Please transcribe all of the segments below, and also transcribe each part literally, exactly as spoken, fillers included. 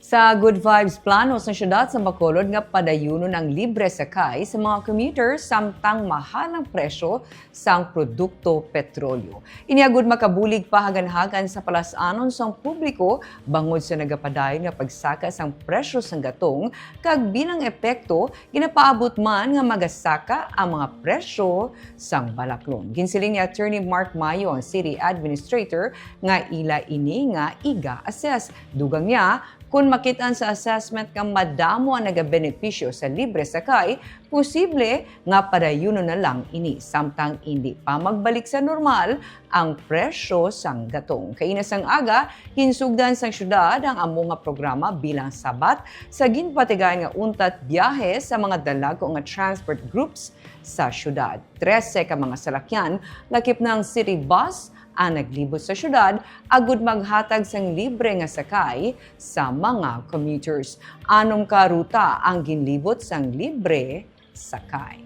Sa Good Vibes plano sa siyudad sa Bacolod nga padayunon ang libre sakay sa mga commuters samtang mahal ang presyo sang produkto petrolyo. Ini agud makabulig pahaganhagan sa palas-anon sang publiko bangod sa nagapadayon nga pagsaka sang presyo sang gatong kag bilang epekto ginapaabot man nga magasaka ang mga presyo sang balaklon. Ginsiling ni Attorney Mark Mayo, ang city administrator, nga ila ini nga iga-assess. Dugang niya, kun makit-an sa assessment nga madamo ang nagabenepisyo sa libre sakay, posible nga padayunon na lang ini samtang indi pa magbalik sa normal ang presyo sang gatong. Kaina sang aga, ginsugdan sang syudad ang amo nga programa bilang sabat sa ginpatigayon nga untat biyahe sa mga dalagko nga transport groups sa syudad. Trese ka mga salakyan, lakip na ang city bus, ang naglibot sa syudad agud maghatag sang libre nga sakay sa mga commuters. Anom ka ruta ang ginlibot sang libre sakay.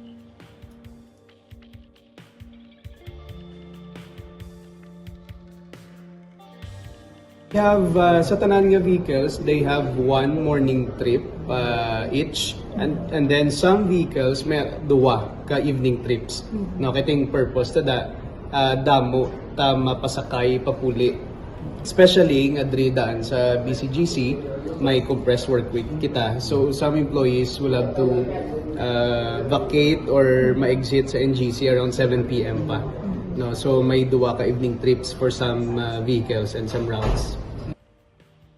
We have, uh, sa tanan nga vehicles, they have one morning trip uh, each. And, and then some vehicles may duwa ka evening trips. No, kay ting purpose ta da, uh, damo ta mapasakay papuli. Especially nga diri daan sa B C G C, may compressed work week kita. So some employees will have to uh, vacate or ma-exit sa N G C around seven p m pa. No, so may duwa ka evening trips for some uh, vehicles and some routes.